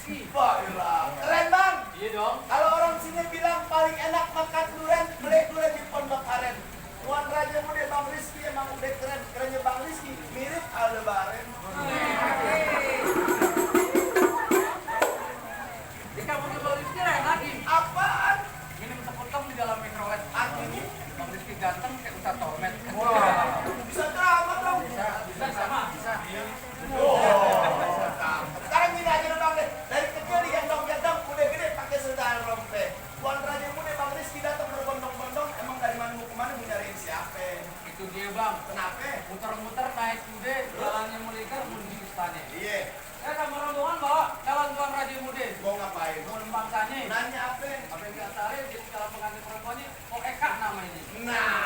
Rizky. Wah, gila. Keren bang. Iya dong. Kalau orang sini bilang paling enak makan durian, beli durian di Pondok Aren. Tuan Raja Muda Bang Rizky emang udah keren. Kerennya Bang Rizky mirip Aldebaran. Di kamu ke Bang Rizky lain lagi. Apaan? Minum sepotong di dalam microwave. Artinya? Bang Rizky ganteng kayak Ustaz Tormet. Wah, bisa drama dong. Bisa sama. Bisa. Sekarang gini aja dong Bang. Dari kecil digendong-gendong, udah gede pakai sendal rompe. Tuan Raja Muda Bang Rizky datang berbondong-bondong, emang dari mana mau kemana mau nyariin siapa? Itu dia bang. Kenapa? Muter-muter naik kuda, jalannya melingkar menuju istana. Iya. Saya sama rombongan bawa calon Tuan Raja Muda. Mau ngapain? Mau numpang tanya. Nanya apa? Apa yang nggak tahu jadi calon pengantin perempuannya kok Eka nama ini. Nah,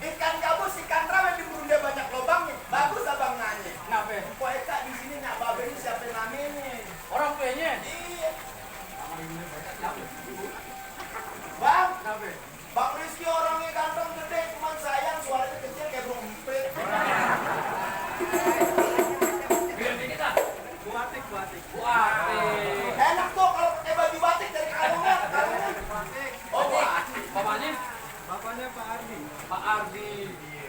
ikan gabus, ikan rawa di Bunda banyak lubangnya. Bagus abang nanya. Kenapa? Kok Eka di sini nak babe ini siapa namanya? Orang tuanya. Iya. Nama ini banyak siapa? Bang, Kenapa? Bang Rizky orangnya ganteng gede, cuman sayang suaranya kecil kayak burung emprit. Biar dikit lah. Buatik. Buatik. Enak tuh kalau pakai baju batik dari kalungan. Oh, batik. Bapaknya? Bapaknya Pak Ardi. Pak Ardi.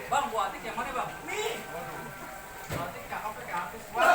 Bang, buatik yang mana bang? Nih. Buatik cakep kayak artis. Wah,